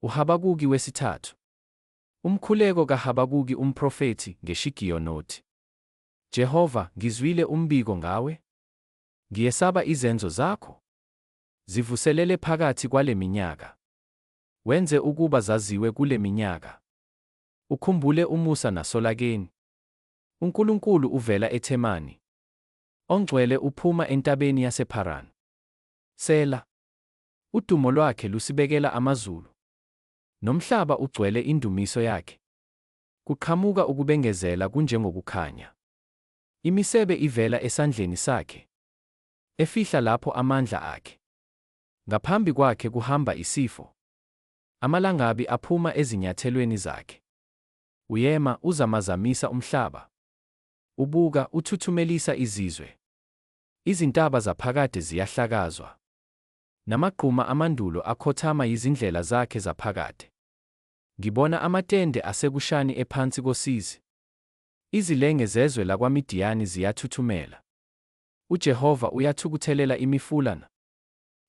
UHabakuki wesithathu. Umkhuleko kaHabakuki umprofethi ngeShigiyonothi. Jehova, ngizwile umbiko ngawe, ngiyesaba izenzo zakho. Zivuselele phakathi kwale minyaka, wenze ukuba zaziwe kule minyaka. Ukhumbule umusa nasolakeni. UNkulunkulu uvela eThemani, oNgcwele uphuma entabeni yasePharani. Sela. Udumo lwakhe lusibekela amazulu, nomhlaba ugcwele indumiso yakhe. Kuqhamuka ukubengezela kunjengokukhanya. Imisebe ivela esandleni sakhe, efihla lapho amandla akhe. Ngaphambi kwakhe kuhamba isifo, amalangabi aphuma ezinyathelweni zakhe. Uyema, uzamazamisa umhlaba. Ubuka, uthuthumelisa izizwe. Izintaba zaphakade ziyahlakazwa, namagquma amandulo akhothama yizindlela zakhe zaphakade. Ngibona amatende aseKushani ephansi kosizi. Izilenge zezwe lakwaMidiyani ziyathuthumela. UJehova uyathukuthelela imifula na?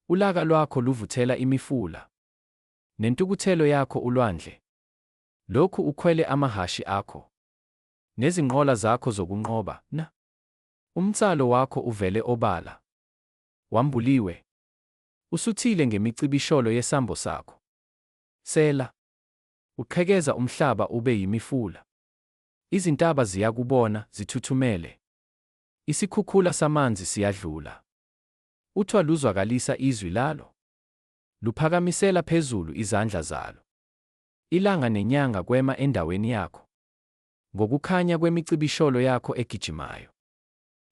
Ulaka lwakho luvuthela imifula, nentukuthelo yakho ulwandle. Lokhu ukhwele amahhashi akho, nezinqola zakho zokunqoba, na? Umnsalo wakho uvele obala, wambuliwe. Usuthile ngemicibisholo yesambo sakho. Sela. Uqhekeza umhlaba ube yimifula. Izintaba ziyakubona, zithuthumele. Isikhukhula samanzi siyadlula. Uthwa luzwakalisa izwi lalo, luphakamisela phezulu izandla zalo. Ilanga nenyanga kwema endaweni yakho, ngokukhanya kwemicibisholo yakho egijimayo,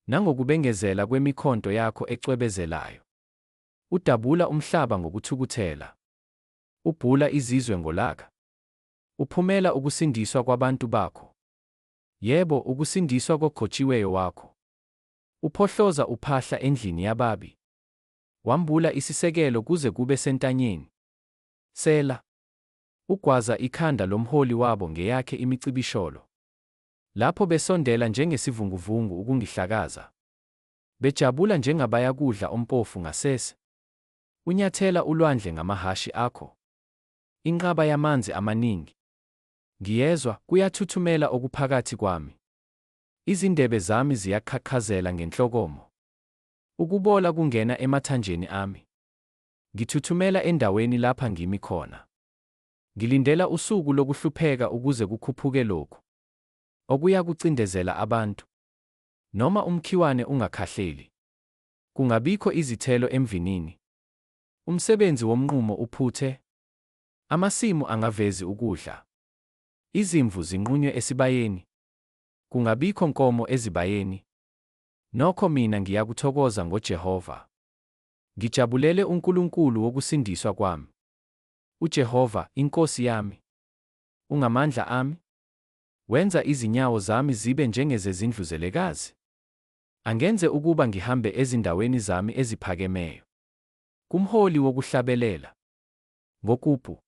nangokubengezela kwemikhonto yakho ecwebezelayo. Udabula umhlaba ngokuthukuthela, ubhula izizwe ngolaka. Uphumela ukusindiswa kwabantu bakho, yebo, ukusindiswa kogcotshiweyo wakho. Uphohloza uphahla endlini yababi, wambula isisekelo kuze kube sentanyeni. Sela. Ugwaza ikhanda lomholi wabo ngeyakhe imicibisholo, lapho besondela njengesivunguvungu ukungihlakaza, bejabula njengabayakudla ompofu ngasese. Unyathela ulwandle ngamahhashi akho, inqaba yamanzi amaningi. Ngiyezwa, kuyathuthumela okuphakathi kwami. Izindebe zami ziyaqhaqhazela ngenhlokomo. Ukubola kungena emathanjeni ami. Ngithuthumela endaweni lapha ngimi khona. Ngilindela usuku lokuhlupheka ukuze kukhuphuke lokhu okuyakucindezela abantu. Noma umkhiwane ungakhahleli, kungabikho izithelo emvinini, umsebenzi womnqumo uphuthe, amasimu angavezi ukudla, izimvu zinqunywe esibayeni, kungabikho nkomo ezibayeni. Nokho mina ngiyakuthokoza ngoJehova, ngijabulele uNkulunkulu wokusindiswa kwami. UJehova, iNkosi yami, ungamandla ami, wenza izinyawo zami zibe njengezezindluzelekazi, angenze ukuba ngihambe ezindaweni zami eziphakemeyo. Kumholi wokuhlabelela. Ngokuphu.